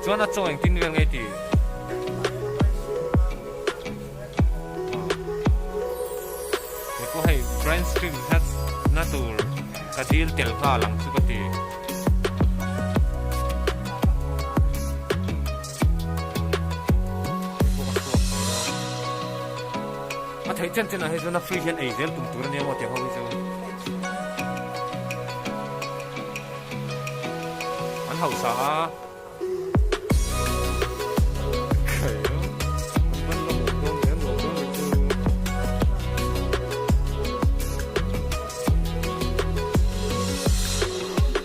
Chuan a chaw engtin vel nge ti? He pawh hei brainscreen hat na tur ka dil tel nghal ang chu ka ti. A theih chen chen ah hi chuan a free hian ei zel tum tur a nia maw tiang ho hi chu. An hausa a.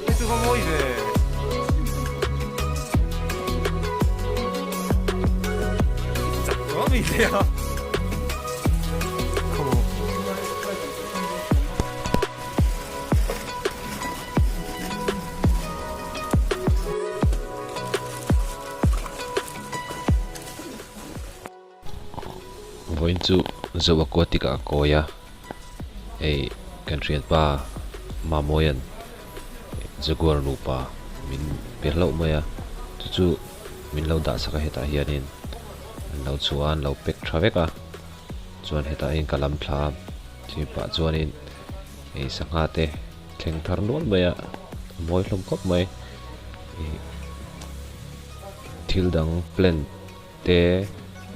Hei chu va mawi ve. Chak tawh mi hle a. Vawiin chu Zo Aquatic ah a kawi a, hei kan hriatpa Mamoia'n Jaguar nupa min pe hlauh mai a, chu chu min lo dah sak a hetah hianin an lo chhuah a an lo pack tha vek a, chuan hetah hian ka lam thla a, chumi pah chuanin hei sangha te thleng thar nual mai a, a mawi hlawm khawp mai ih thil dang plant te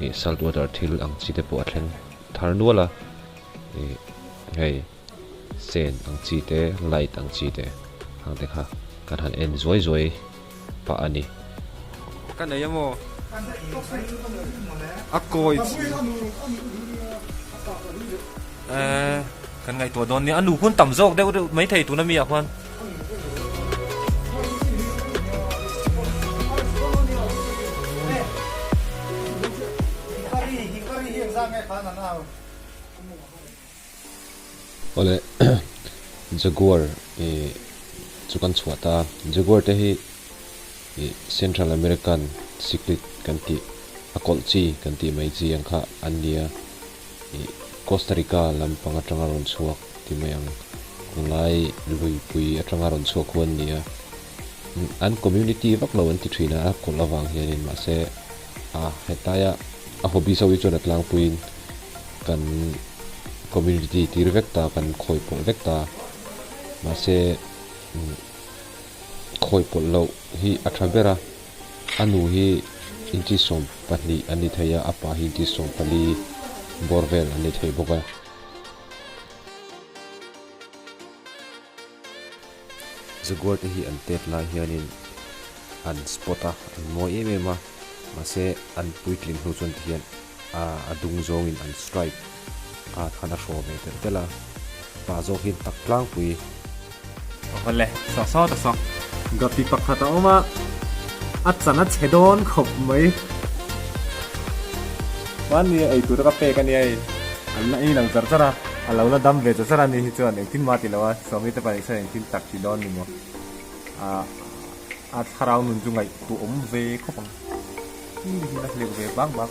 ih salt water thil ang chi te pawh a thleng thar nual a ih hei sen ang chi te light ang chi te hang te kha kan han en zuai zuai pah a ni. Ka nei a maw? A kawi eh kan ngaihtuah dawn nia a nu hun tam zawk deuh deuh maithei tuna mi ah khuan. Awle Jaguar ih chu kan chhuah ta a, Jaguar te hi ih Central American cichlid kan tih a kawlh chi kan tih mai chi ang kha an ni a, ih Costa Rica lampang atanga rawn chhuak ti mai ang tunlai luipui atanga rawn chhuak hu an ni a, an community vak lo an ti thin a, a kawlh avang hianin mahse a hetaia a hobby zo hi chuan a tlangpuiin. Kan community tir vek ta, kan khawi pawlh vek ta. Mahse khawi pawlh loh hi a tha ber a, a nu hi inchi 12 a ni thei a, a pa hi inchi 14 bawr vel a ni thei bawk a. Jaguar te hi an tet lai hianin an spot a, an mawi em em a, mahse an puitling hnu chuan tihian a dung zawngin an stripe a khan a hraw ve telh telh a, pa zawk hi tak tlangpui. Awle, saw saw ta saw. Gapi pakhat a awm a, a chan a chhe dawn khawp mai. Mahni ei tur ka pek a nia hei, an la ei lo char char a, a lo la dam ve char char a ni hi chuan engtin mah ti lo a, Sawmi te pahnih chuan engtin tak ti dawn ni maw? A thlarau nun chu ngaihtuah awm ve khawp ang. Ni hian a hleuh ve bak bak.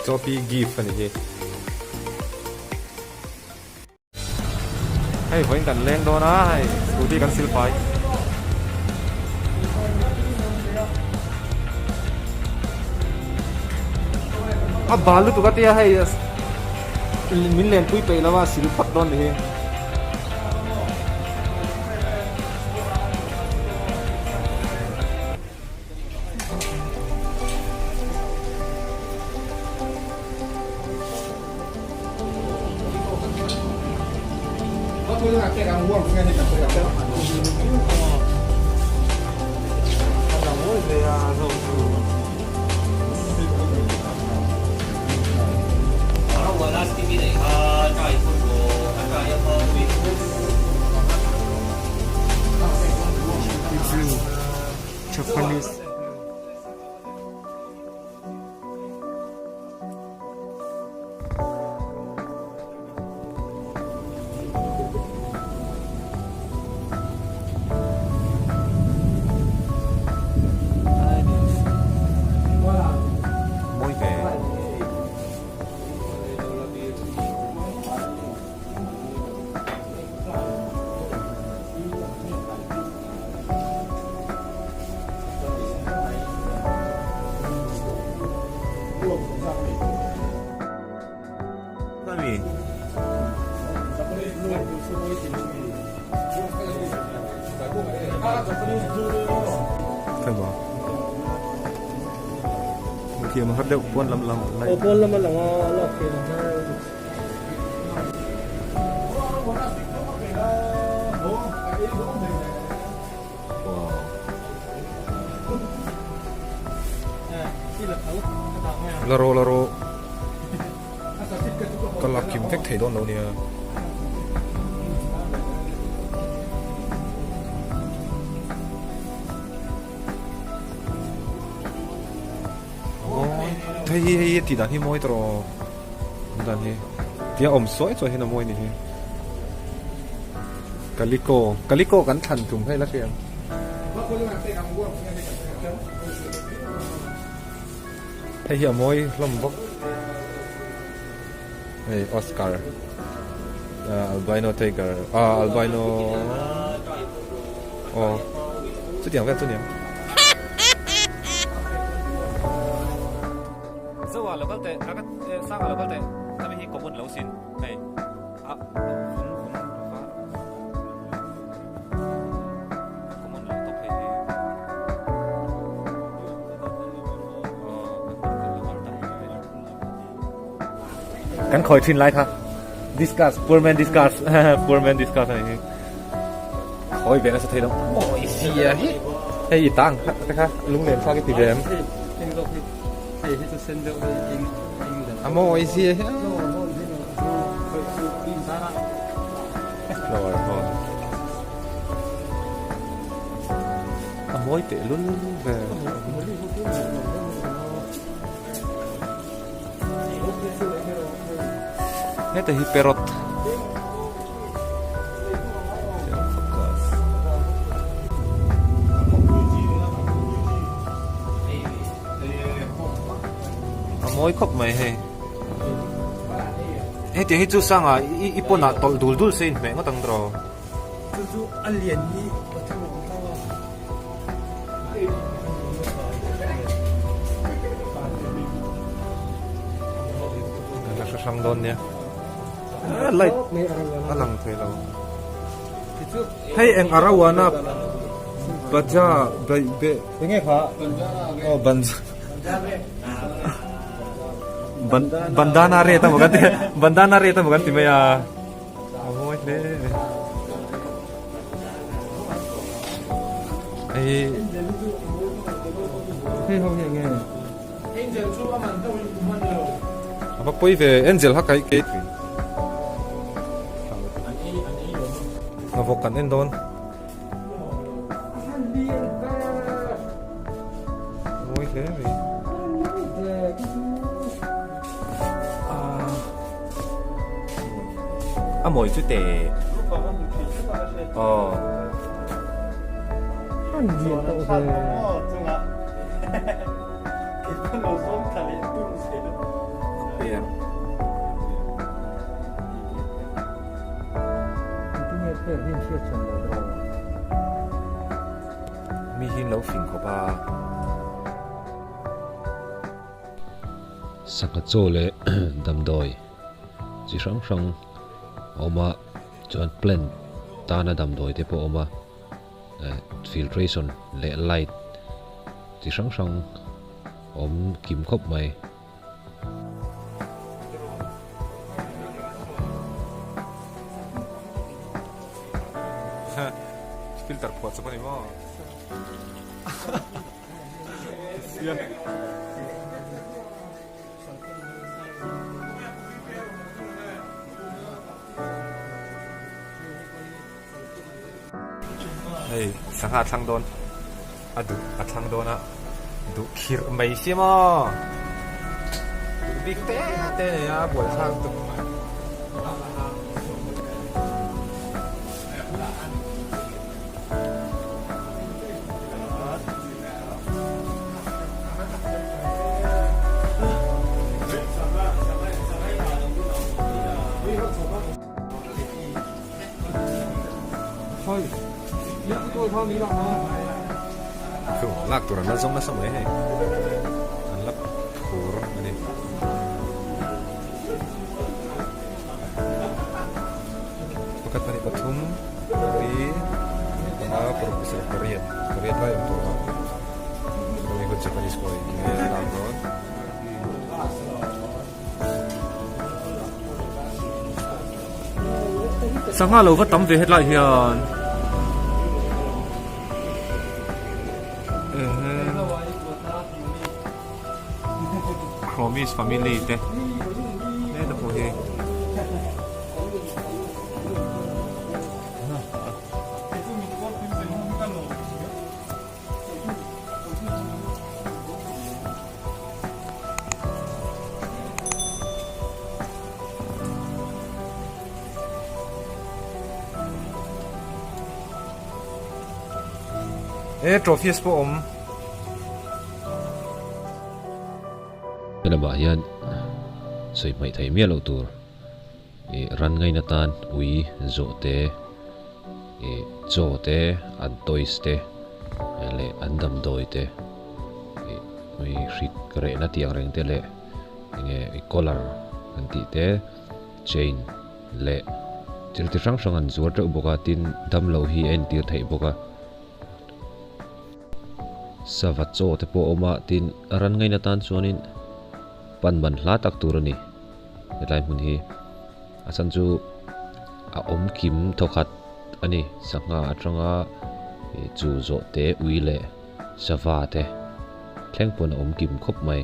Chopi gift a ni hi. Hei vawiin kan leng dawn a hei scooty kan sil fai. A bal lutuk a tia hei min lenpui peih lo a sil phawt dawn ni hi. Japanese Khawi Thiam har deuh pawn lam lang lai. Aw pawn lam a lang a lak theih ang har. La rawh la rawh ka lak kim vek thei dawn lo nia. Hei hi hei tih dan hi mawi tawh rawh dan hi tia awm sawi chuan hian a mawi ni hi kaliko kaliko kan thlan tum hei la hria hei hi a mawi hlawm bawk hei oscar albino tiger ah albino aw chutiang vel chu nia. Zoa lo kal teh a ka sanga lo kal teh hemi hi common lo sin hei a vun vun va common lo tawp hei hi kan khawi thin lai kha discuss poor man discuss poor man discuss ani hi khawi ve nasa thei lo mawi sia hi hei i tang kha te kha lunglen thlak i ti ve em a mawi sia hi flower hall a mawi teh lul ve Heta hi parrot a mawi khawp mai hei hetiang hi chu sanga i pawn ah tawlh dul dul se inhmeh ngawt ang tawh chu chu a lian hi pathum a awm tho a. La hre hrang dawn nia light a lang thei lo hei eng arawana baja bai be enge kha oh ban bandana re ta magan ti bandana re ta magan ti mai a a mawi hle Hei Hei ho hi enge? Angel chu a man deuh in kum a ni lo. A va pawi ve Angel ha kai kei tui. A vawk kan en dawn. Mawi hle mai. A mawi chu te. Aw. Mi hi an lo fing khawp a. Sangha chaw leh damdawi chi hrang hrang a awm a chuan plant tana damdawi te pawh a awm a filtration leh light chi hrang hrang a awm kim khawp mai. Filter phuah chawp a ni maw? Hei sangha a thlang dawn a duh a thlang dawn a duh khirh mai si maw duh bik te te a nei a buaithlak tuk. Lak tur an la zawng nasa mai hei an la phur a ni. Pakhat pahnih pathum pali panga paruk. paruk ni sarih pariat pariat lai awm tur a hemi khu Japanese koi nge a lak dawn. Sangha lo va tam ve hetlai hian Chromis family te heta pawh hi. E trophies pawh awm. Helamah hian sawi hmaih theih miah loh tur ih ran ngaina tan ui zawh te ih chaw te an toys te leh an damdawi te ih ui hrik rehna tih ang reng te leh enge ih collar an tih te chain leh thil ti hrang hrang an zuar teuh bawk a tin damlo hi a entir theih bawk a. Sava chaw te pawh a awm a tin ran ngaina tan chuanin pan man hla tak tur a ni hetlai hmun hi a chhan chu a awm kim thawkhat a ni sangha atanga ih chu zawh te ui leh sava te thleng pawn a awm kim khawp mai.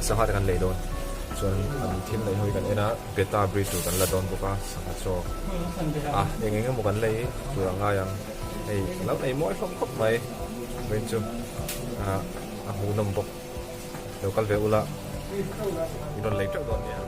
Sangha te kan lei dawn chuan an thil neih ho hi kan en a beta bridge tur kan la dawn bawk a sangha chaw a eng eng emaw kan lei tur a ngai ang hei lo nei mawi hlawm khawp mai vawiin chu ah a hmuhnawm bawk lo kal ve ula in rawn lei teuh dawn nia.